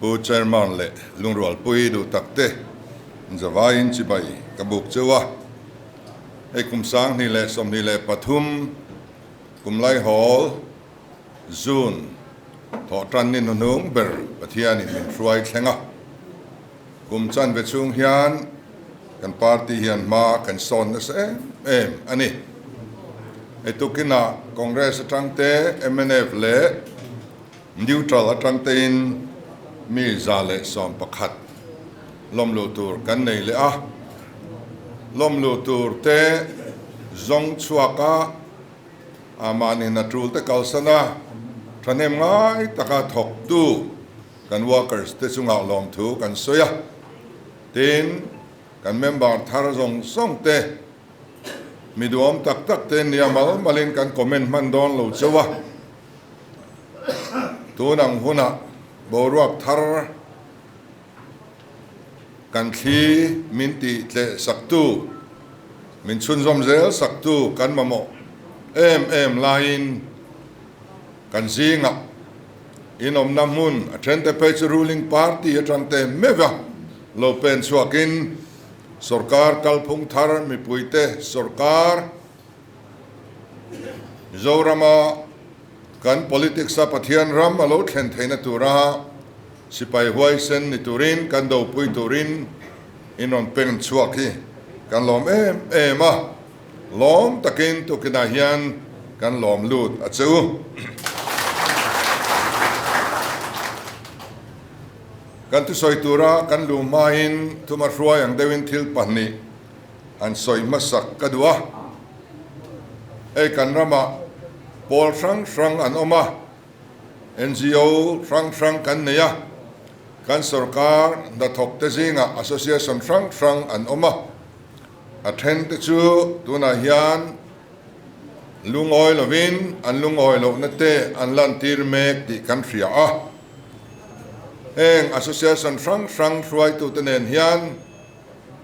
Pu Chairman leh Lungrualpui duh tak te zavaiin chibai ka buk cheu a. Hei kum 2023 kum laihawl June thawh tan ni hnuhnung ber Pathianin min hruai thleng a. Kum chanve chhung hian kan party hian hma kan sawn nasa em em a ni. Hei tukinah Congress atang te, mnf leh Neutral atang tein mi 111 lawmluh tur kan nei leh a. Lawmluh tur te zawng chhuak a, mahni hna tul te kalsan a, thahnem ngai taka thawktu kan workers te chungah lawmthu kan sawi a. Tin, kan member thar zawng zawng te mi duhawm tak tak te nia mal malin kan comment hman dawn lo chauh a. Tun ang hunah boruak thar kan thli min tih tleh saktu, min chhunzawm zel saktu kan mamawh em em laiin kan zingah inawmna hmun a thente phei chu ruling party atang te meuh a lo pen chhuakin sorkar kalphung thar mipuite sorkar Mizorama kan politics a Pathian ram a lo thlen theihna tura sipai huaisen ni turin kan dopui turin in rawn peng chhuak hi kan lawm em em a, lawm takin tukinah hian kan lawm lut a che u. Kan thusawi tura kan luh hmain thuma hruai ang deuhin thil pahnih an sawi hmasak ka duh a, hei kan ramah pawl hrang hrang an awm a, NGO hrang hrang kan nei a, kan sorkar hnathawk te zingah association hrang hrang an awm a, a then te chu tunah hian lungawi lovin an lungawi lohna te an lantir mek tih kan hria a, heng association hrang hrang hruaitute nen hian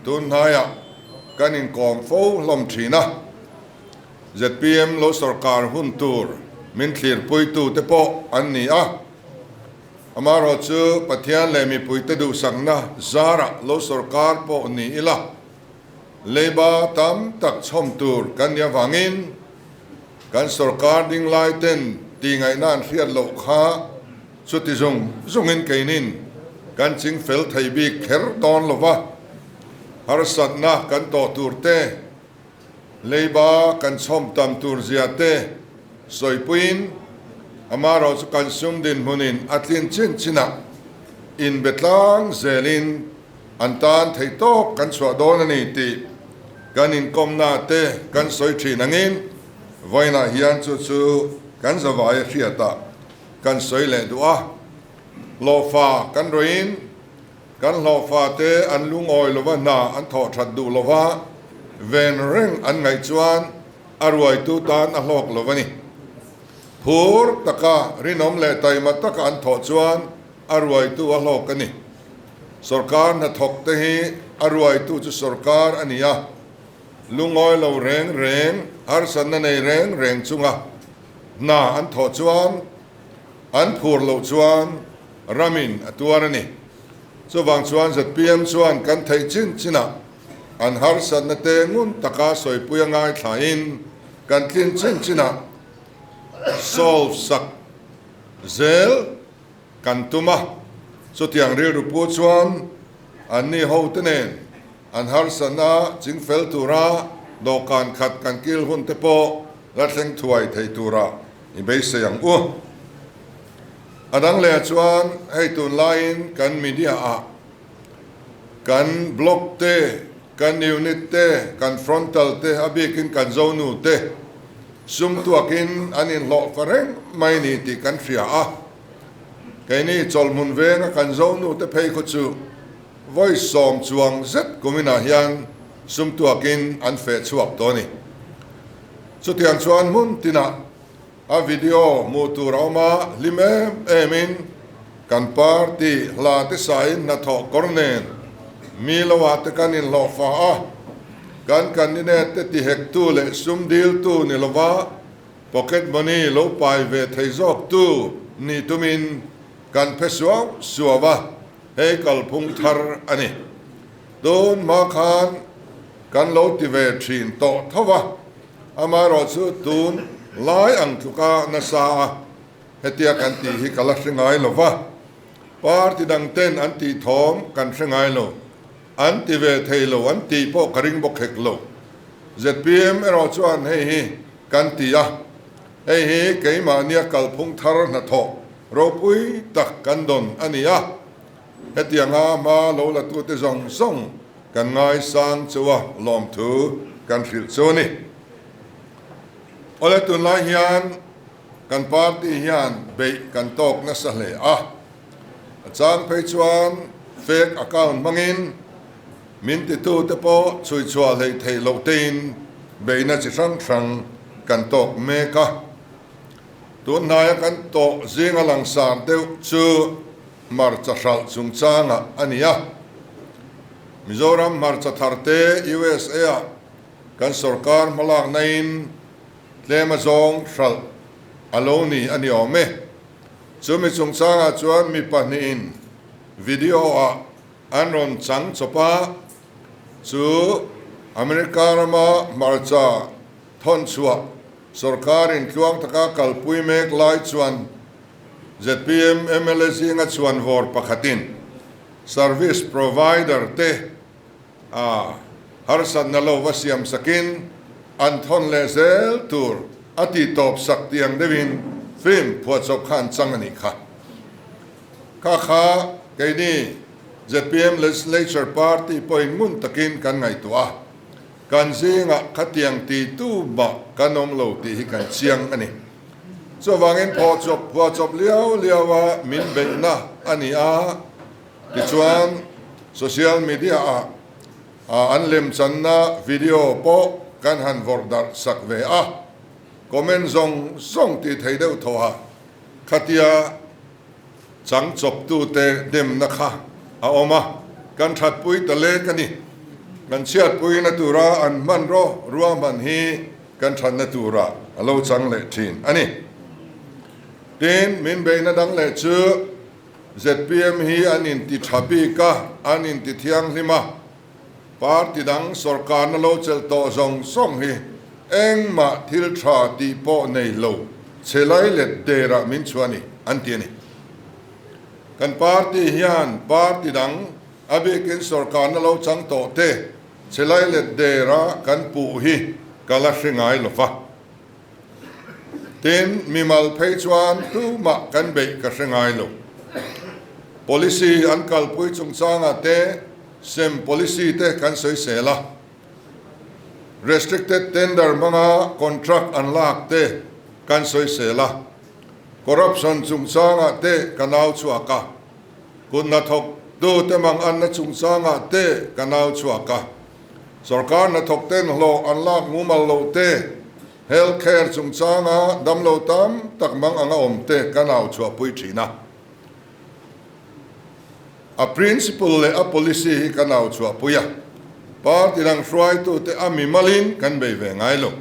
Tun hnaiah kan inkawm fo hlawm thin a, zpm lo sorkar hun tur min thlirpuitu te pawh an ni a. Amaherawh chu Pathian leh mipuite duhsakna zarah lo sorkar pawh ni ila, leiba tam tak chhawm tur kan nih avangin kan sorkar ding lai ten tihngaihna an hriat loh kha Chuti zung zungin keinin kan ching fel thei bik kher dawn lo va, harsatna kan tawh tur te, leiba kan chhawm tam tur zia te sawipuiin amaherawh chu kan sum dinhmunin a tlin chin chinah inbe tlang zelin an tan thei tawk kan chhuah dawn a ni tih kan inkawmna te kan sawi thin angin vawiinah hian chu chu kan zavai a hriatah Kan sawi leh duh a, hlawhfa kan rawhin kan hlawhfa te an lungawi lova hna an thawh that duh lova ven reng an ngaih chuan a ruaitu tan a hlawk lo a ni. Phur taka rinawm leh taima taka an thawh chuan a ruaitu a hlawk a ni. Sorkar hnathawk te hi a ruaitu chu sorkar a ni a, lungawi lo reng reng, harsatna nei reng reng chunga Hna an thawh chuan an phur loh chuan ramin a tuar a ni. Chuvang chuan zpm chuan kan theih chin chinah an harsatna te ngun taka sawipui a ngaithlain kan tlin chin chinah solve sak zel kan tum a. Chutiang rilru pu chuan anni hote nen An harsatna chingfel tura dawhkan khat kan kil hun te pawh la thleng thuai thei tura i beisei ang u. A dang leh chuan hei tunlaiin kan media ah kan blog te, kan unit te, kan frontal te a bikin kan zonu te sum tuakin an inhlawh fa reng mai ni tih kan hria a. Keini chawlhmun venga kan zonu te phei khaw chu Vawi sawm chuang zet kuminah hian sum tuakin an feh chhuak tawh a ni. Chutiang chuan hmun tinah a video hmuh tur a awm a, hlim em emin kan party hla te sain hnathawh kawr nen mi loah te kan inhlawhfa a, kan candidate te tihektu leh sum diltu ni lova pocket money lo pai ve thei zawktu nih tumin. kan phe suau suau a, hei kalphung thar a ni. Tun hma khan kan lo ti ve thin tawh tho a, amaherawhchu tun lai ang tluka nasa a hetia kan tih hi ka la hre ngai lo va, party dang ten an tih thawm kan hre ngai lo, an ti ve thei lo an tih pawh ka ring bawk hek lo. Zpm erawh chuan hei hi kan ti a, hei hi keimahnia kalphung thar hnathawh ropui tak kan dawn a ni a, hetianga hma lo la tute zawng zawng kan ngaisang chu a lawmthu kan hrilh chu a ni. Awle tunlai hian kan party hian beih kan tawk nasa hle a, a chang phei chuan fake account hmangin Min titute pawh chhuichhuah hleih theih loh tein beihna chi hrang hrang kan tawk mek a. Tun hnaia kan tawh zinga langsar deuh chu hmarcha hralh chungchangah a ni a. Mizoram hmarcha tharte USA-ah kan sorkar hmalaknain tlem azawng hralh a lo ni a ni awm e. Chumi chungchangah chuan mi pahnihin video-ah An rawn chang chawp a, chu America rama hmarcha thawn chhuah sorkarin tluang taka kalpui mek lai chuan zpm mla zinga chhuan vawr pakhatin service provider te a harsatna lo va siam sakin an thawn leh zel tur a tih tawp sak tiang deuhin film phuahchawp kha an chang a nih kha. Kha kha keini zpm Legislature Party pawhin ngun takin kan ngaihtuah a, kan zingah khatiang ti tu mah kan awm lo tih hi kan chiang a ni. Chuvangin phawhchawp phuahchawp liau liau a min beihna a ni a, tichuan social media ah an lemchanna video pawh kan han vawrh darh sak ve a, comment zawng zawng tih thei deuh thaw a. Khatia chang chawptute demna kha a awm a, kan thatpui ta lek a ni. Kan chhiatpuina tura an hmanraw ruahman hi kan thatna tura a lo chang leh thin a ni. Tin, min beihna dang leh chu zpm hi an inti tha bik a, an inti thianghlim a, Party dang sorkarna lo chelh tawh zawng zawng hi engmah thil tha tih pawh nei lo che lai let derah min chhuah a ni, an ti a ni. Kan party hian party dang a bikin sorkarna lo chang tawh te che lai let dera kan puh hi ka la hre ngai lo va. Tin, mimal phei chuan tumah kan beih ka hre ngai lo. Policy an kalpui chungchangah te sem policy te kan sawisel a, restricted tender hmanga contract an lak te kan sawisel a, corruption chungchangah te ka nau chhuak a, kut hnathawktu te manganna chungchangah te ka nau chhuak a. Sorkar hnathawk ten hlawh an lak mumal loh te, health care chungchanga damlo tam tak mang anga awm te kan au chhuahpui thin a. A principle leh a policy hi kan au chhuahpui a, party dang hruaitute a mimalin kan bei ve ngai lo.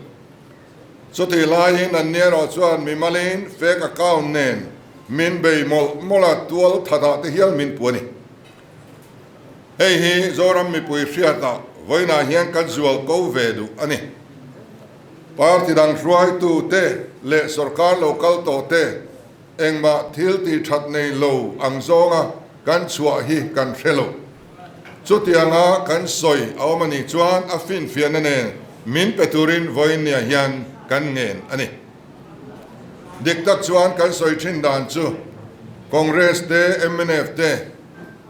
Chutih laiin an ni erawh chuan mimalin fake account nen min bei mawlh mawlh a, tual thatah te hial min pu a ni. Hei hi Zoram mipui hriatah vawiinah hian kan zual ko ve duh a ni. Party dang hruaitute leh sorkar lo kal tawhte engmah thil tih that nei lo ang zawnga kan chhuah hi kan hre lo. Chutianga kan sawi a awm a nih chuan a finfiahna nen min pe turin vawiinniah hian kan ngen a ni. Dik tak chuan kan sawi thin dan chu Congress te, mnf te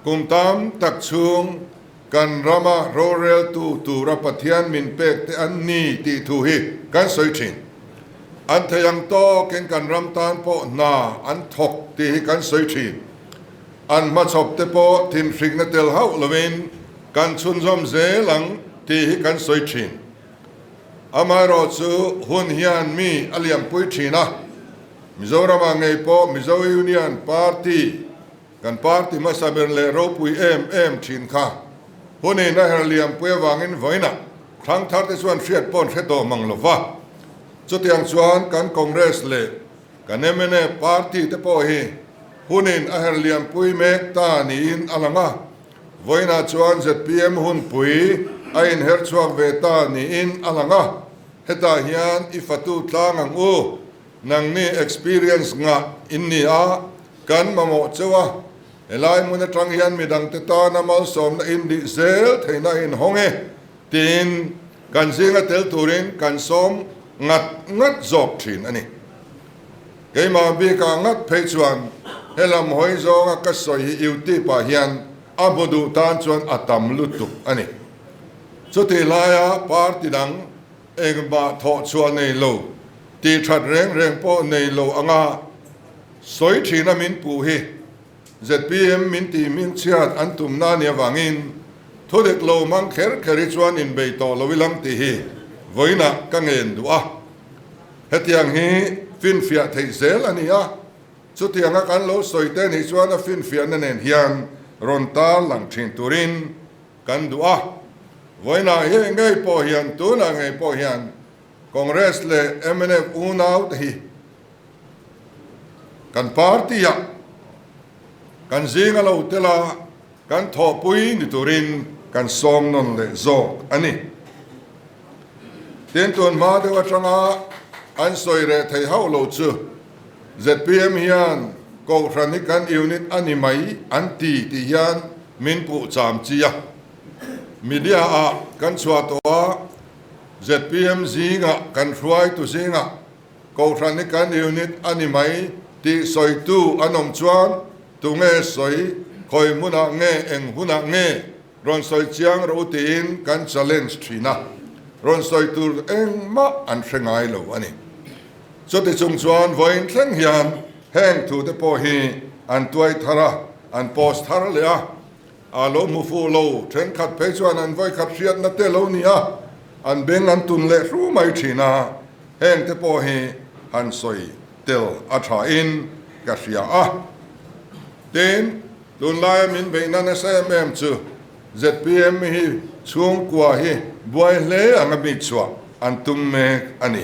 kum tam tak chhung kan rama roreltu tura Pathian min pek te an ni tih thu hi kan sawi thin. An thei ang tawkin kan ram tan pawh hna an thawk tih hi kan sawi thin. An hmachhawp te pawh thinhrikna tel hauh lovin kan chhunzawm zel ang tih hi kan sawi thin. Amaherawh chu hun hian mi a liampui thin a, Mizoramah ngei pawh Mizo Union Party, kan party hmasa ber leh ropui em em thin kha hunin a her liampui avangin vawiinah thangthar te chuan hriat pawh an hre tawh mang lo va. Chutiang chuan kan Congress leh kan mnf party te pawh hi Hunin a her liampui mek ta niin a lang a, vawiinah chuan zpm hunpui a inher chhuak ve ta niin a lang a, hetah hian i fatu tlang ang u, nangni experience ngah in ni a, kan mamawh cheu a, helai hmun atang hian midangte tana malsawmna in dih zel theihna a inhawng e tiin kan zinga tel turin kan sawm ngat ngat zawk thin a ni. Keimah bikah ngat phei chuan helam hawi zawnga ka sawi hi YouTube ah hian a hmu duh tan chuan a tam lutuk a ni. Chutih laia party dang engmah thawh chhuah nei lo, tih that reng reng pawh nei lo anga sawi thina min puh hi zpm min tih hmingchhiat an tumna a nih avangin thudik lo hmang kher kher hi chuan inbei tawh lo ilang tih hi vawiinah ka ngen duh a. Hetiang hi finfiah theih zel a ni a, chutianga kan lo sawi te nih chuan a finfiahna nen hian rawn tar lang thin turin kan duh a. Vawiinah hi ngei pawh hian, tunah ngei pawh hian Congress leh mnf unau te hi kan party-ah kan zinga lo tel a, kan thawhpui ni turin kan sawm nawn leh zawk a ni. Tin, tun hma deuh atanga an sawi reh thei hauh lo chu zpm hian Kohhran hi kan unit a ni mai an ti tih hian min puh cham chi a. Media ah kan chhuah tawh a, zpm zingah kan hruaitu zingah Kohhran hi kan unit a ni mai tih sawitu an awm chuan tunge sawi, khawi hmunah nge, eng hunah nge Rawn sawi chiang rawh u tiin kan challenge thin a, rawn sawi tur engmah an hre ngai lo a ni. Chuti chung chuan vawiin thleng hian heng thute pawh hi an tuai thar a, an post thar leh a, a lo hmu fuh lo thenkhat phei chuan an vawikhat hriatna te lo ni a, an beng an tun leh hru mai thin a, heng te pawh hi han sawi tel a tha in ka hria a. Tin. Tunlaia min beihna nasa em em chu zpm hi chhungkua hi buai hle anga mi chhuah an tum mek a ni.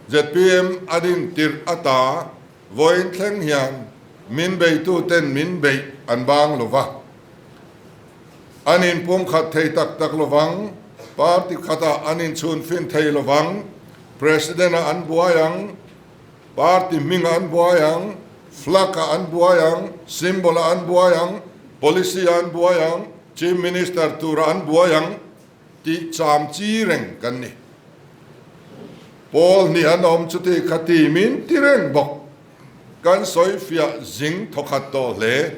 Zpm a din tirh ata vawiin thleng hian min beituten min beih an bang lo va. An inpumkhat thei tak tak lo vang, party khatah an inchhunfin thei lo vang, President-ah an buai ang, Party hmingah an buai ang, flag-ah an buai ang, symbol-ah an buai ang, policy-ah an buai ang, Chief Minister turah an buai ang tih cham chi reng kan ni. Pawl hnih an awm chuti kha ti min ti reng bawk. Kan sawi fiah zing thawkhat tawh hle.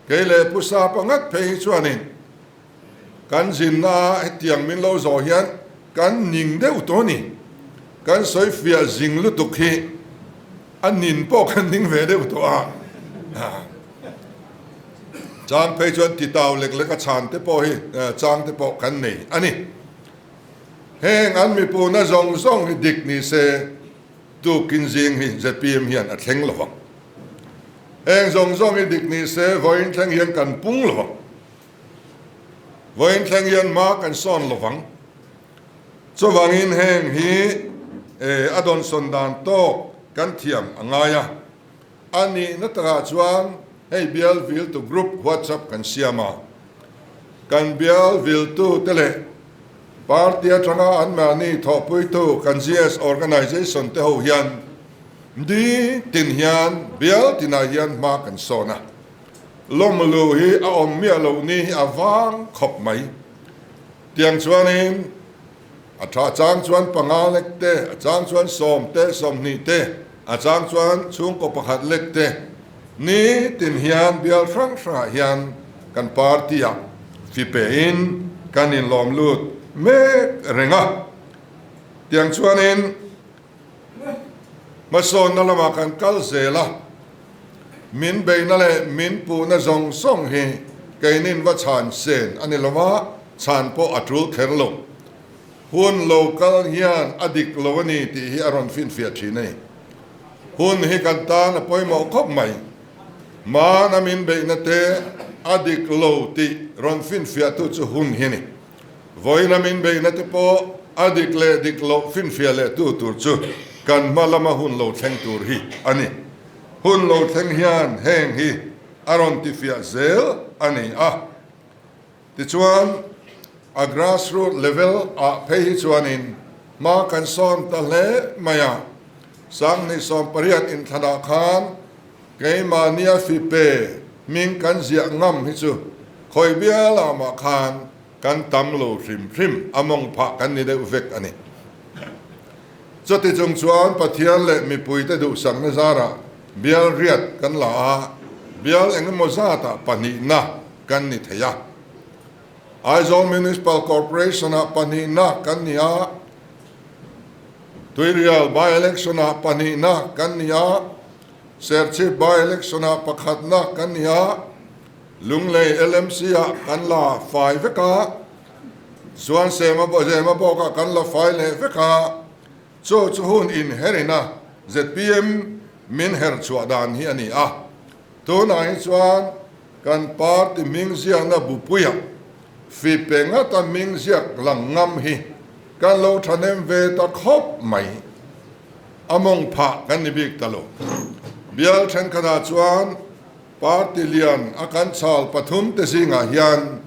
Kei leh Pu Sapa ngat phei hi chuanin Kan zinna hetiang min lo zawh hian kan ning deuh tawh a ni. Kan sawi fiah zing lutuk hi a nin pawh kan ning ve deuh tawh a. Chang phei chuan titau lek lek a chhan te pawh hi chang te pawh kan nei a ni. Heng an mipuna zawng zawng hi dik ni se tukin zing hi zpm hian a thleng lo vang. Heng zawng zawng hi dik ni se vawiin thleng hian kan pung lo vang. Vawiin thleng hian hma kan sawn lo vang. Chuvangin heng hi a dawnsawn dan tawk kan thiam a ngai a. A nihna takah chuan hei bial viltu group WhatsApp kan siam a. Kan bial viltu te leh party atanga anmahni thawhpuitu kan GS organization te ho hian ni tin hian bial tinah hian hma kan sawn a. Lawmlu hi a awm miah loh ni hi a vang khawp mai. Tiang chuanin a tha chang chuan panga lek te, a chang chuan sawm te, 20 te, a chang chuan chhungkaw pakhat lek te ni tin hian bial hrang hrangah hian kan party-ah fi pein kan inlawm lut mek reng a. Tiang chuanin Hmasawnna lamah kan kal zel a, min beihna leh min puhna zawng zawng hi keinin va chhan sen a ni lo a, chhan pawh a tul kher lo. Hun lo kal hian a dik lo a ni tih hi a rawn finfiah thin a ni. Hun hi kan tan a pawimawh khawp mai. Hmana min beihna te a dik lo tih rawn finfiahtu chu hun hi a ni. Vawiina min beihna te pawh a dik leh dik loh finfiah leh tu tur chu kan hma lama hun lo thleng tur hi a ni. Hun lo thleng hian heng hi a rawn tifiah zel a ni a. Tichuan, a grassroot level ah phei hi chuanin hma kan sawn ta hle mai a. 2018 inthlanah khan keimahnia fipe hming kan ziah ngam hi chu khawi bialah mah khan kan tam lo hrim hrim a mawng phah kan ni deuh vek a ni. Chuti chung chuan Pathian leh mipuite duhsakna zarah bial riat kan la a, bial engemaw zatah pahnihna kan ni thei a. Aizawl Municipal Corporation-ah pahnihna kan ni a, Tuirial by-election-ah pahnihna kan ni a, Serchhip by-election-ah pakhatna kan ni a, Lunglei LMC-ah kan la fai vek a, chuan Sema Zema bawkah kan la fai leh vek a, chu chu hun inherina zpm min her chhuah dan hi a ni a. Tunah hi chuan kan party hming ziakna bupuiah fi pe ngata hming ziak lang ngam hi kan lo thahnem ve ta khawp mai. A mawng phah kan ni bik ta lo. Bial thenkhatah chuan party lian a kan chal pathum te zingah hian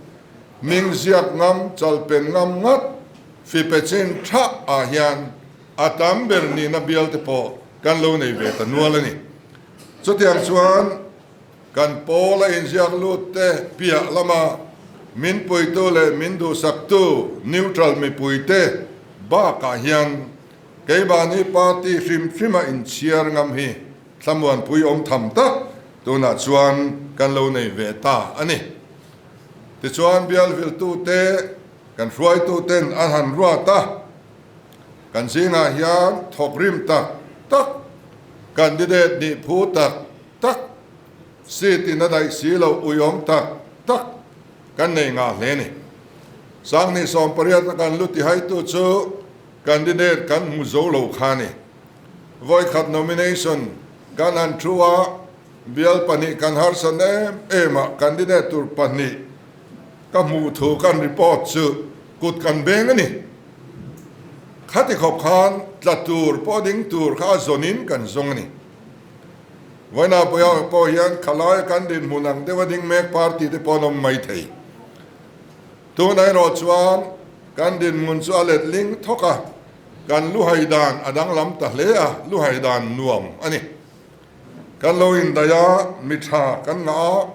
hming ziak ngam, chalpen ngam ngat fi pe chin tha ah hian a tam ber nihna bial te pawh kan lo nei ve ta nual a ni. Chutiang chuan kan pawl a inziak lut te piah lama min puitu leh min duhsaktu neutral mipuite bakah hian keimahni party hrim hrima inchhiar ngam hi thlamuanpui awm tham tak tunah chuan kan lo nei ve ta a ni. Tichuan bial viltute kan hruaituten an han ruat a. Kan zingah hian thawk rim tak tak, candidate nih phu tak tak, seat in a daih si loh uiawm tak tak kan nei ngah hle ni. 2018 a kan lu tihaitu chu candidate kan hmu zo lo kha ni. Vawikhat nomination kan han thu a, bial pahnih kan harsan em em a, candidate tur pahnih ka hmuh thu kan report chu kut kan beng a ni. Khati khawp khan tla tur pawh ding tur kha a zawnin kan zawng a ni. Vawiinah pawh hian khalaia kan dinhmun ang deuha ding mek party te pawh an awm mai thei. Tunah erawh chuan kan dinhmun chu a let ling thawk a, kan luhai dan a danglam ta hle a, luhai dan nuam a ni. Kan lo indaih a, mi tha kan ngah a,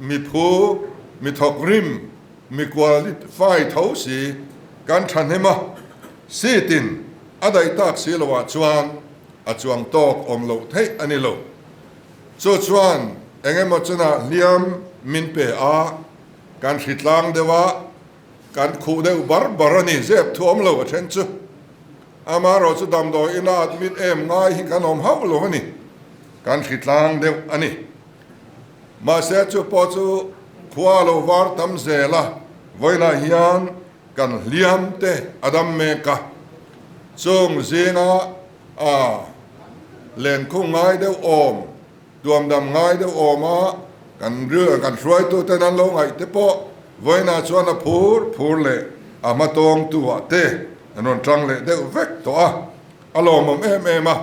mi phu, mi thawk rim, mi qualify tho si kan thahnem a, seat in a daih tak si lo ah chuan a chuang tawk awm loh theih a ni lo. Chu chuan eng emaw chunah hliam min pe a, kan hritlang deuh a, kan khuh deuh bar bar a ni, zep thu awm lo a then chu. Amaherawh chu damdawi ina admit em ngai hi kan awm hauh lo a ni, kan hritlang deuh a ni. Mahse chu pawh chu khua lo var tam zel a, vawiinah hian kan hliam te a dam mek a, chung zinga a lenkhung ngai deuh awm, tuamdam ngai deuh awm a kan kan hruaitu ten an lo ngaih te pawh vawiinah chuan a phur phur leh a hmatawngtu ah te an rawn tang leh deuh vek tawh a, a lawmawm em em a.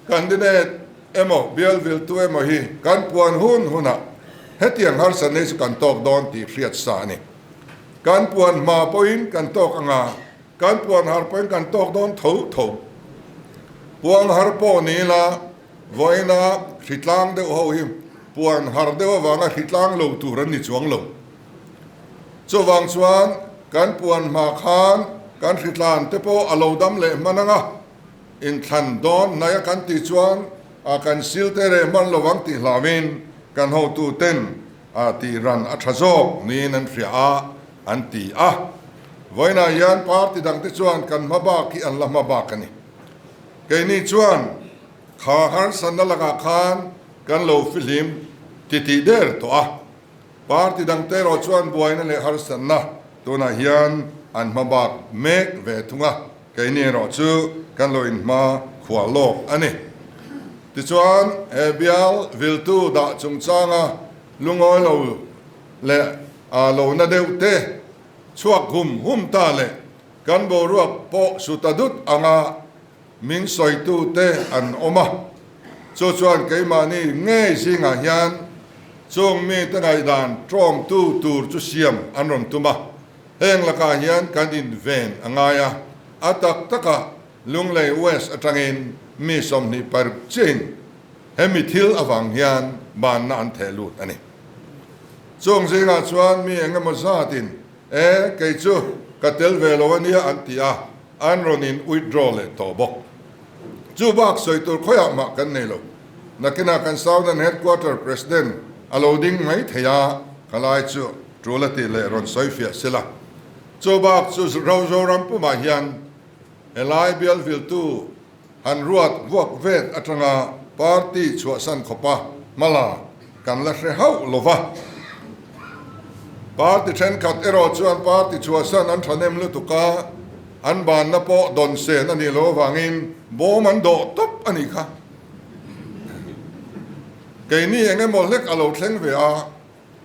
Candidate emaw bial viltu emaw hi kan puan hun hunah hetiang harsatna hi chu kan tawk dawn tih hriat sa a ni. Kan puan hma pawhin kan tawk anga, kan puan har pawhin kan tawk dawn tho tho. Puang har pawh ni ila vawiina hritlang deuh ho hi puan har deuh avanga hritlang lo tur an ni chuang lo. Chuvang chuan kan puan hma khan kan hritlan te pawh a lo dam leh hman anga. Inthlan dawn hnaia kan tih chuan a kan sil te reh hman lo ang tih hlauin kan hotu ten a tih ran a tha zawk niin an hria a, an ti a. Vawiinah hian party dang te chuan kan hma bak hi an la hma bak a ni. Keini chuan kha harsatna lakah khan kan lo fihlim titih der tawh a. Party dangte erawh chuan buaina leh harsatna tunah hian an hma bak mek ve thung a, keini erawh chu kan lo inhma khuah lawk a ni. Tichuan, he bial viltu dah chungchanga lungawi lo leh a lo na deuh te chhuak hum hum ta leh kan boruak pawh su ta dut anga min sawitute an awm a. Chu chuan keimahni ngei zingah hian chung mite ngaihdan ṭawmtu tur chu siam an rawn tum a, heng lakah hian kan inven a ngai a, a tak takah Lunglei West atangin mi 26 chiahin hemi thil avang hian banna an theh lut a ni. Chung zingah chuan mi eng emaw zatin, E, kei chu ka tel ve lo a nia an ti a, an rawn in withdraw leh tawh bawk. Chu bak sawi tur khawiah mah kan nei lo. Nakinah kan Southern Headquarter President a lo ding mai thei a, ka lai chu tul a tih leh rawn sawi fiah sela. Chu bak chu Rozoram pumah hian helai bial viltu han ruat vuak vet atanga party chhuahsan khawpa hmala kan la hre hauh lo va. Party thenkhat erawh chuan party chhuahsan an thahnem lutuk a, an banna pawh dawn sen a nih loh avangin bawm an dawh tawp a nih kha. Keini eng emaw hlek a lo thleng ve a,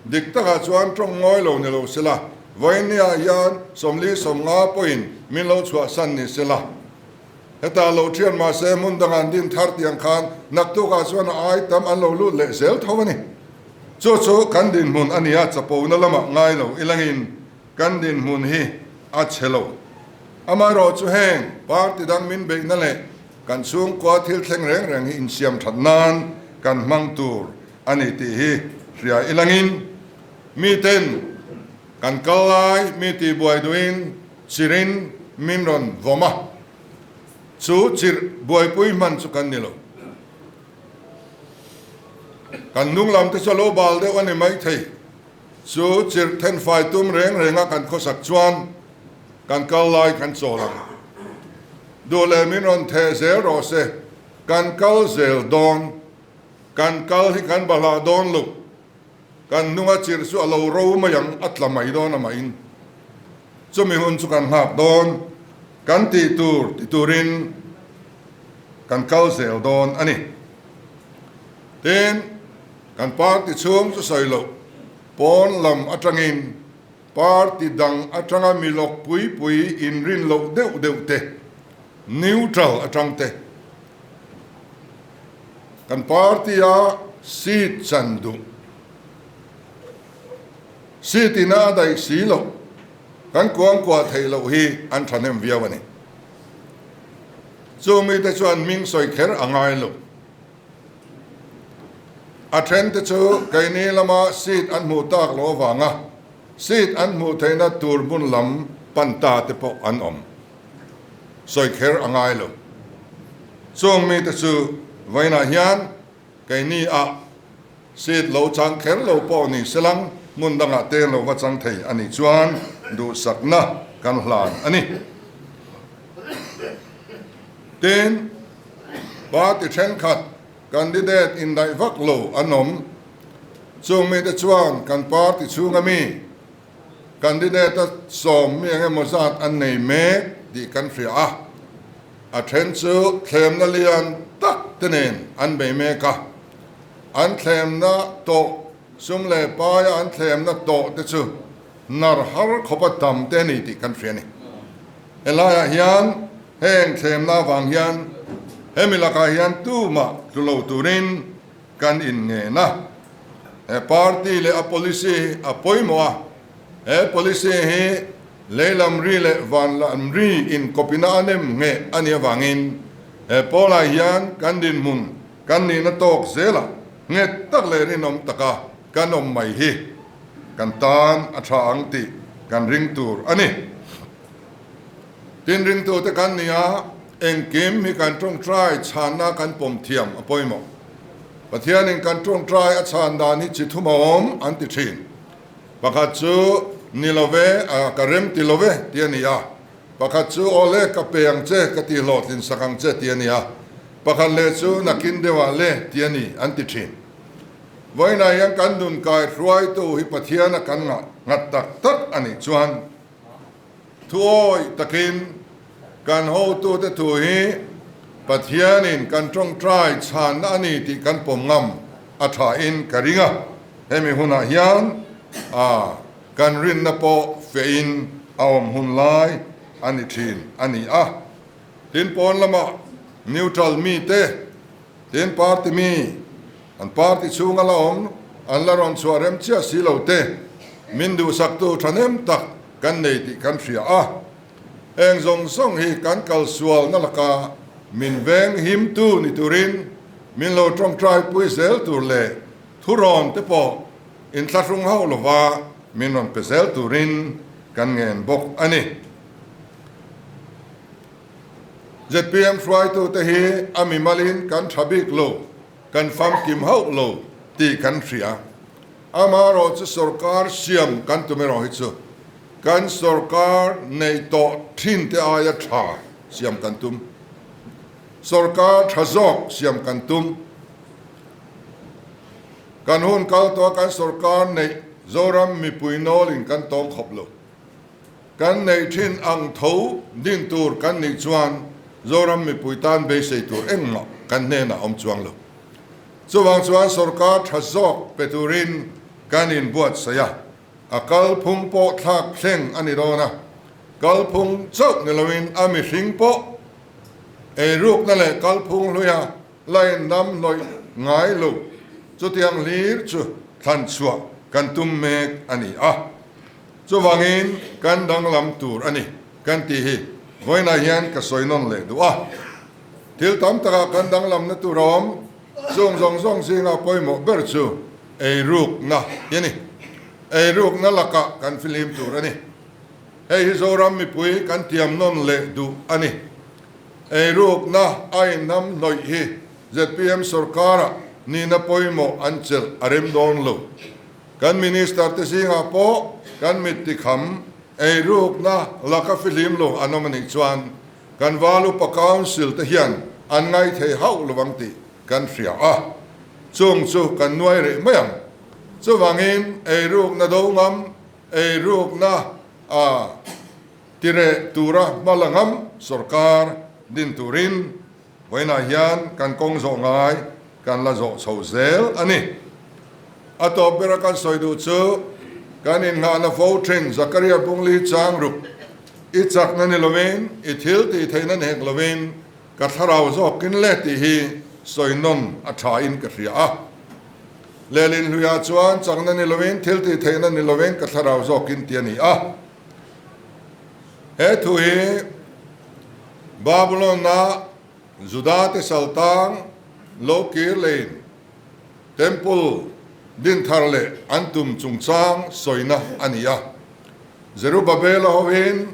dik takah chuan tawng ngawi lo ni lo sela, vawinia hian 40 50 pawhin min lo chhuahsan ni sela. Heta lo thian mahse hmun dangah an din thar tiang khan naktukah chuan a ai tam an lo lut leh zel tho a ni. Chu chu kan dinhmun a ni a, chapona lamah ngai lo ilangin kan dinhmun hi a chhe lo. Amaherawh chu heng party dang min beihna leh kan chhungkua thil thleng reng reng hi insiam that nan kan hmang tur a ni tih hi hria ilangin miten kan kal lai mi tihbuai duhin Chirin min rawn vawm a, chu chirh buaipui hman chu kan ni lo. Kan hnung lam te chu a lo bal deuh a ni maithei. Chu chirh thenfai tum reng renga kan khawsak chuan kan kal lai kan chawl ang. Duh leh min rawn theh zel rawh se, kan kal zel dawn. Kan kal hi kan bahlah dawn lo. Kan hnunga chirh chu a lo ro mai ang, a tla mai dawn amahin chumi hun chu kan nghak dawn, kan tih tur ti turin kan kal zel dawn a ni. Tin, kan party chhung chu sawi loh, pawn lam atangin party dang atanga mi lawk pui pui inrin loh deuh deuh te, neutral atang te, Kan party-a seat chan duh. Seat ina a daih si loh, kan kuangkuah theih loh hi an thahnem viau a ni. Chu mite chuan hming sawi kher a ngai lo. A thente chu keini lama seat an hmuh tak loh avanga seat an hmuh theihna tur hmun lam pan ta te pawh an awm. Sawi kher a ngai lo. Chung mite chu vawiinah hian keini ah seat lo chang kher lo pawh ni selang hmun dangah te lo va chang thei a nih chuan duhsakna kan hlan a ni. Tin, party thenkhat candidate indaih vak lo an awm. Chung mite chuan kan party chhunga mi Candidate-a sawm mi eng emaw zat an nei mek tih kan hria a, a then chu thlemna lian tak te nen an bei mek a. An thlemna tawh sum leh paia an thlemna tawh te chu nar har khawpa tam te a ni tih kan hria a ni. Helaiah hian heng thlemna avang hian hemi lakah hian tumah tlu lo turin Kan inngen a, he party leh a policy hi a pawimawh a, he policy hi leilam ri leh vanlam ri inkawpina a nem ngheh a nih avangin he pawlah hian kan dinhmun kan nihna tawk zelah nghet tak leh rinawm taka kan awm mai hi kan tan a tha ang tih kan ring tur a ni. Tin ringtute kan ni a, engkim hi kan tawngtai chhanna kan pawm thiam a pawimawh. Pathianin kan tawngtai a chhan dan hi chi thum a awm an ti thin. Pakhat chu ni lo ve, a ka rem ti lo ve ti a ni a. Pakhat chu aw le ka pe ang che, ka ti hlawhtlin sak ang che ti a ni a. Pakhat leh chu nakin deuhah le ti a ni an ti thin. Vawiinah hian kan nun kai hruaitu hi Pathiana kan ngah nghat tak tak a nih chuan, Thuawi takin kan hotute thu hi Pathianin kan tawngtai chhanna a ni tih kan pawm ngam a thain ka ring a. Hemi hunah hian a kan rinna pawh fehin a awm hun lai a ni thin a ni a. Tin, pawn lama neutral mite. Tin, party mi, an party chhunga la awm, an la rawn chhuah rem chiah si lo te, min duhsaktu thahnem tak kan nei tih kan hria a. Heng zawng zawng hi kan kalsualna laka min veng himtu ni turin min lo tawngtai pui zel tur leh thurawn te pawh inthlahrung hauh lova min rawn pe zel turin kan ngen bawk a ni. Zpm hruaitute hi a mimalin kan tha bik lo, kan famkim hauh lo tih kan hria. Amaherawh chu sorkar siam kan tum erawh hi chu kan sorkar neih tawh thin te aia tha siam kan tum. Sorkar tha zawk siam kan tum. Kan hun kal tawha kan sorkar neih Zoram mipui nawlin kan tawng khawp lo. Kan neih thin ang tho din tur kan nih chuan Zoram mipui tan beisei tur engmah kan hnenah awm chuang lo. Chuvang chuan sorkar tha zawk pe turin kan inbuatsaih a, a kalphung pawh thlak thleng a ni dawn a, kalphung chauh ni loin a mihring pawh eirukna leh kalphung hluia la indam hnawih ngai lo chutiang hlir chu thlan chhuah kan tum mek a ni a. Chuvangin kan danglam tur a ni kan tih hi vawiinah hian ka sawi nawn leh duh a. Thil tam takah kan danglamna tur a awm, chung zawng zawng zinga pawimawh ber chu eirukna hi a ni. Eirukna lakah kan fihlim tur a ni. Hei hi Zoram mipui kan tiam nawn leh duh a ni. Eirukna a inhnam hnawih hi zpm sorkara nihna pawimawh an chelh a rem dawn lo. Kan Minister te zingah pawh kan mit tikham eirukna laka fihlim lo an awm a nih chuan kan Val Upa Council te hian an ngaithei hauh lo ang tih kan hria a, chung chu kan nuai rih mai ang. Chuvangin eirukna do ngam, eirukna a tireh tura hma la ngam sorkar din turin Vawiinah hian kan kawng zawh ngai kan la zawh chho zel a ni. A tawp bera kan sawi duh chu kan innghahna fo thin Zakaria Bungli chang ruk i chakna ni lovin, i thil tih theihna ni hek lovin ka thlarau zawkin le tih hi sawi nawn a tha in ka hria a. Lehlin hluiah chuan chakna ni lovin, thil tih theihna ni lovin ka thlarau zawkin ti a ni a. He thu hi Babylon-a Juda-te saltang lo kir leiin Temple din thar leh an tum chungchang sawina a ni a. Zerubbabel-a hovin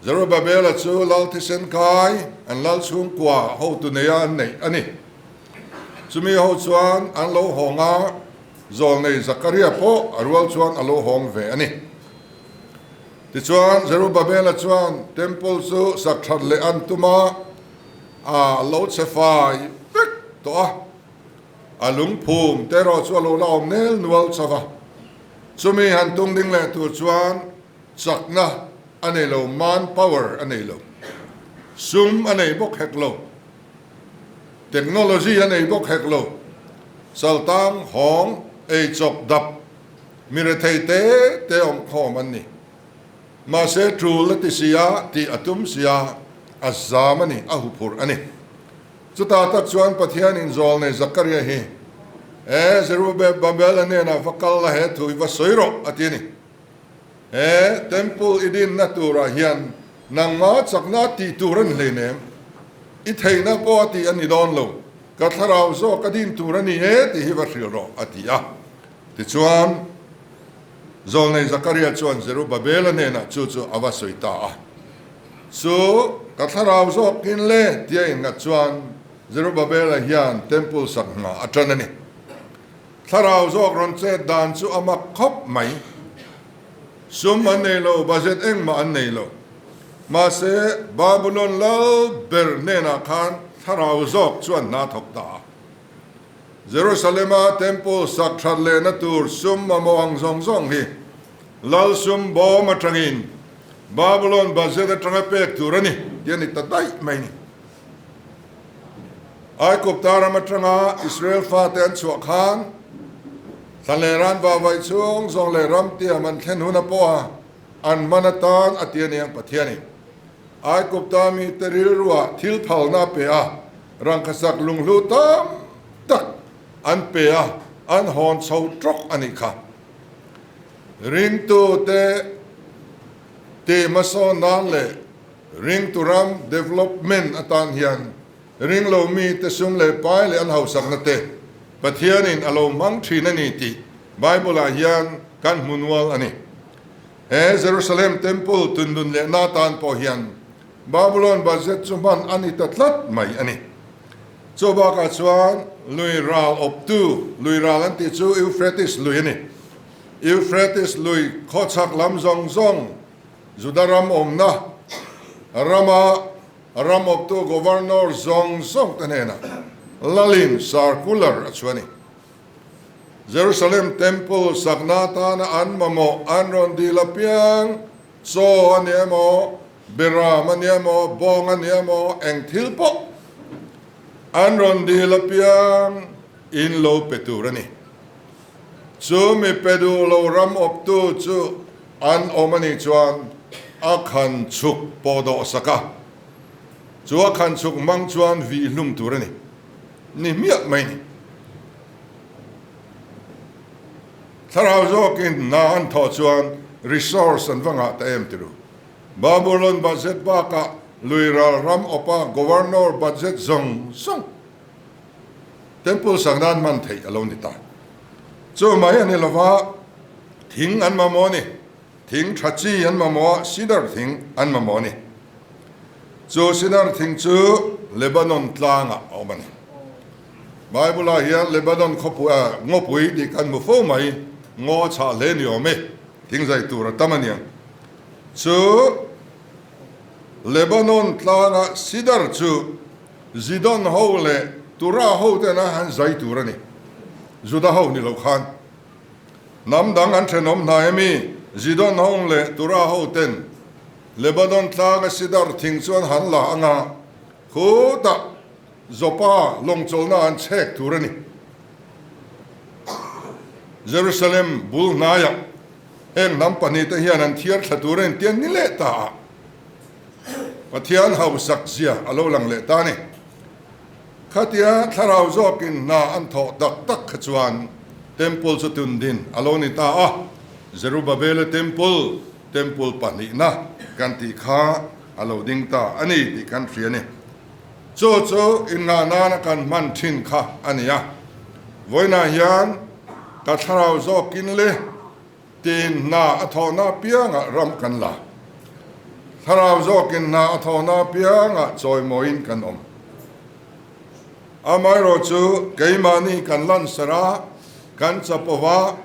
Zerubbabel-a chu lal thisen kai an lal chhungkua hotu neia an neih a ni. Chumi ho chuan an lo hawng a, zawlnei Zakaria pawh a rual chuan a lo hawng ve a ni. Tichuan, Zerubbabela chuan Temple chu sak that leh an tum a, a lo chhe fai vek tawh a, a lungphum te erawh chu a lo la awm nel nual chauh a. Chumi han tung ding leh tur chuan chakna a nei lo, man power a nei lo, sum a nei bawk hek lo, technology a nei bawk hek lo, saltang hawng ei chawp dap Mi rethei te te awm khawm an ni. Mahse tul a ti sia tih a tum sia, a zam a ni, a huphurh a ni. Chutah tak chuan Pathianin zawlnei Zakaria hi, E Zerubbabel-a hnenah va kal la he thu i va sawi rawh, a ti a ni. He Temple i dinna turah hian nangma chakna tih tur a ni hleinem, i theihna pawh a tih a ni dawn lo, ka thlarau zawk a din tur a ni e tih hi va hrilh rawh, a ti a. Tichuan, Zawlnei Zakaria chuan Zerubbabela hnenah chu chu a va sawi ta a. Chu ka thlarau zawkin le tia inngat chuan Zerubbabela hian temple sak hna a tan a ni. Thlarau zawk rawn chet dan chu a mak khawp mai. Sum an nei lo, budget engmah an nei lo. Mahse, Babulon lal ber hnenah khan thlarau zawk chuan hna thawk ta a. Jerusalem-a Temple sak that lehna tur sum mamawh ang zawng zawng hi Lal sum bawm atangin Babylon budget atanga pek tur a ni tih a ni ta daih mai ni. Aigupta ram atanga Israel fate an chhuah khan thlan leh ran vahvaih chhung zawng leh ram tiam an thlen huna pawha an man atan a ti a ni ang Pathianin Aigupta mite rilruah thil phalna a pe a. Rangkachak lunghlu tam tak an pe a, an hawn chho tawk a nih kha. Ringtute tih hmasawn nan leh ringtu ram development atan hian ringlo mite sum leh pai leh an hausakna te Pathianin a lo hmang thin a ni tih Bible-ah hian kan hmu nual a ni. He Jerusalem Temple tundun lehna atan pawh hian Babylon budget chu hman a ni ta tlat mai a ni. Chu bakah chuan lui ral awptu, lui ral an tih chu Euphrates lui a ni. Euphrates lui khawchhak lam zawng zawng Juda ram awmna rama ram awptu governor zawng zawng te hnenah lalin circular a chhuah a ni. Jerusalem Temple sakna atana an mamawh an rawn dil apiang Chaw a ni emaw, beram a ni emaw, bawng a ni emaw, eng thil pawh an rawn dil apiang in lo pe tur a ni. Chu mi pe duh lo ram awptu chu an awm a nih chuan a khan chhuk pawh dawh sak a, chu a khan chhuk hmang chuan vih hlum tur a ni. Ni hmiah mai ni. Thlarau zawkin hna an thawh chuan resource an va ngah ta em tiru. Babulon budget bakah Luiral ram awpa Governor budget zawng zawng Temple sak nan hman theih a lo ni ta. Chu mai a ni lova, thing an mamawh a ni. Thing tha chi an mamawh a, cedar thing an mamawh a ni. Chu cedar thing chu Lebanon tlangah a awm a ni. Bible-ah hian Lebanon khawpui ah ngawpui tih kan hmu fo mai, ngaw a chhah hle ni awm e, thing zai tur a tam a nia. Chu Lebanon tlanga cedar chu Zidon ho leh Tura ho ten a han zai tur a ni, Juda ho ni lo khan. Hnam dang an thenawm hnai ami, Zidon ho leh Tura ho ten Lebanon tlanga cedar thing chu an han la anga, khutah Joppa lawngchawlhna an chhek tur a ni. Jerusalem bul hnaiah heng hnam pahnihte hian an thiar thla tur a intian ni leh ta a, Pathian hausak zia a lo lang leh ta a ni. Khatia thlarau zawkin hna an thawh tak tak kha chuan Temple chu tundin a lo ni ta a, Zerubabela Temple, Temple pahnihna kan tih kha a lo ding ta a ni tih kan hria a ni. Chu chu innghah nana kan hman thin kha a ni a, vawiinah hian ka thlarau zawkin le tiin hna a thawhna apiangah ram kan la. Thlarau zawkin hna a thawhna apiangah chawimawiin kan awm. Amaherawh chu keimahni kan lansar a, kan chapova,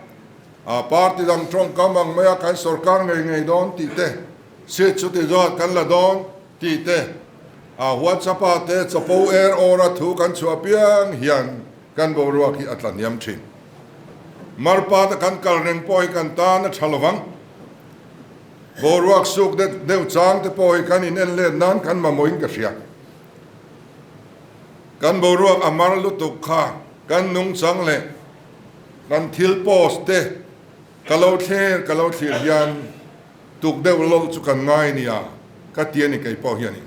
a party dang tawngkam ang maia kan sorkar ngei ngei dawn tih te, seat chuti zawt kan la dawn, Tih te, a WhatsApp-ah te chapo er awr a thu kan chhuah piang hian kan boruak hi a tla hniam thin. Marpat a kan kal reng pawh hi kan tan a tha lovang. Boruak suk deuh chang te pawh hi kan in en let nan kan mamawhin ka hria. Kan boruak a mar lutuk kha kan nungchang leh kan thil post te ka lo thlir ka lo thlir hian Tuk deuh lo chu kan ngai nia ka ti a ni kei pawh hianin.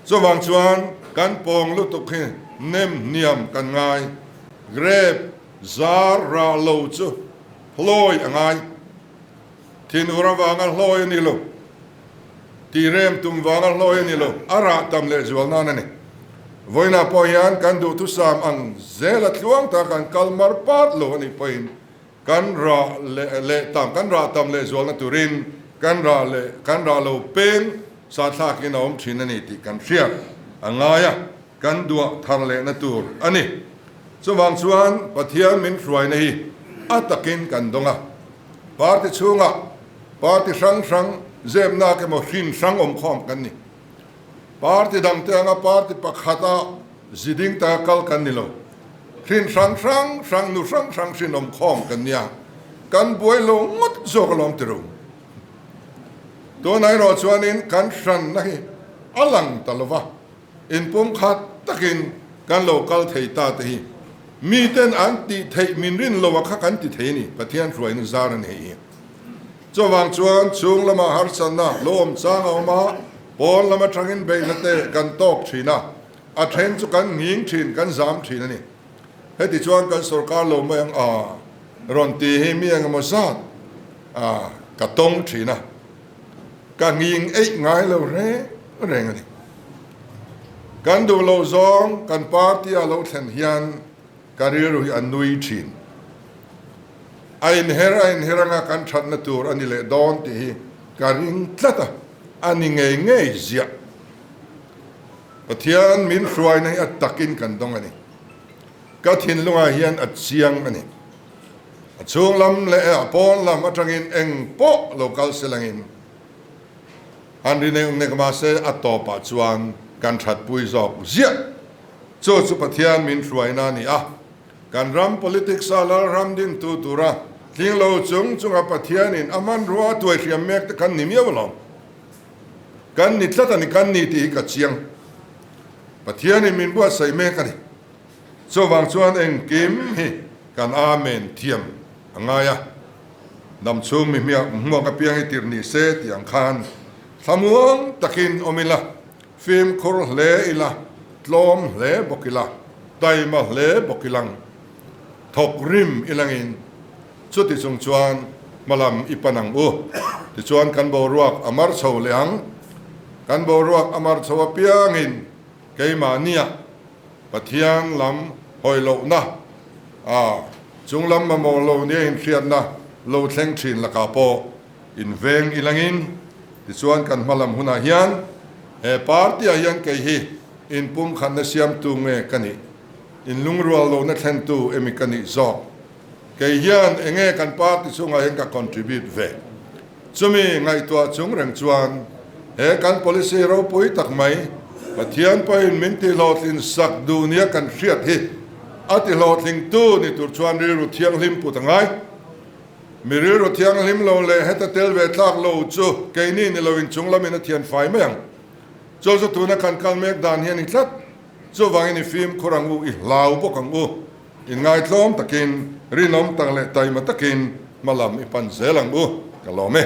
Chuvang chuan kan pawng lutuk hi nem hniam kan ngai. Grape zar rah lo chu hlawi a ngai. Thinur avanga hlawi a ni lo. Tirem tum vanga hlawi a ni lo. A rah tam leh zual nan a ni. Vawiinah pawh hian kan duhthusam ang zela tluang taka kan kal mar pat lo a nih pawhin Kan rah leh leh tam, kan rah tam leh zualna turin kan rah leh kan rah lo peng sahthlakin a awm thin a ni tih kan hriat a ngai a, kan duah thar lehna tur a ni. Chuvang chuan Pathian min hruaina hi a takin kan dawng a, party chhungah party hrang hrang zepnak emaw hrin hrang awmkhawm kan ni. Party dangte anga party pakhata ziding taka kal kan ni lo. Hrin hrang hrang hrang, nu hrang hrang hrin awm khawm kan nia. Kan buai lo ngawt zawk alawm ti ru. Tunah erawh chuanin kan hranna hi a lang ta lo va, inpumkhat takin kan lo kal thei ta te hi miten an tih theih min rin lo a kha kan ti thei a ni, Pathian hruaina zar a ni hei hi. Chuvang chuan chhung lama harsatna lo awm chang a awm a, pawn lam atangin beihna te kan tawk thin a. A then chu kan nghing thin, kan zam thin a ni. Heti chuan kan sorkar lo mai ang a rawn ti hi mi engemaw zat a ka tawng thin a, ka nghing eih ngai lo reng reng a ni. Kan duh loh zawng kan party a lo thlen hian ka rilru hi a nui thin. A inher a inher anga kan thatna tur a ni leh dawn tih hi ka ring tlat a, a ni ngei ngei ziah. Pathian min hruaina hi a takin kan dawng a ni. Ka thinlungah hian a chiang a ni. A chhung lam leh a pawn lam atangin eng pawh lo kal se langin han ri nek nek mahse a tawpah chuan kan thatpui zawk ziah. Chu chu Pathian min hruaina a ni a. Kan ram politics a lalram dingtu tura tling lo chung chunga Pathianin a hmanrua a tuai hriam mek te kan ni miau alawm. Kan ni tlat a ni, kan ni tih hi ka chiang. Pathianin min buatsaih mek a ni. Chuvang chuan engkim hi kan Amen thiam a ngai a. Dam chhung mi hmiak hmuak apiang hi tirh ni se tih ang khan thlamuang takin awm ila, fimkhur hle ila, tlawm hle bawk ila, taima hle bawk ilang, thawk rim ilangin chuti chung chuan hmalam i pan ang u. Tichuan kan boruak a mar chho leh ang. Kan boruak a mar chho apiangin keimahnia Pathian lam hawi lohna, a chung lam mamawh lo nia inhriatna lo thleng thin lakah pawh inveng ilangin tichuan kan hmalam hunah hian he party-ah hian kei hi inpumkhatna siamtu nge ka nih, inlungrual lohna thlentu emi ka nih zawk? Kei hian enge kan party chungah hian ka contribute ve? Chumi ngaihtuah chung reng chuan he kan policy ropui tak mai Pathian pawhin min tihlawhtlin sak duh nia kan hriat hi a tihlawhtlingtu ni tur chuan rilru thianghlim put a ngai. Mi rilru thianghlim lo leh heta tel ve tlak lo chu keini ni loin chung lamin a thian fai mai ang. Chu chu tuna kan kal mek dan hi a ni tlat. Chuvangin i fimkhur ang u, i hlau bawk ang u. Inngaihtlawm takin, rinawm tak leh taima takin hma lam i pan zel ang u, ka lawm e.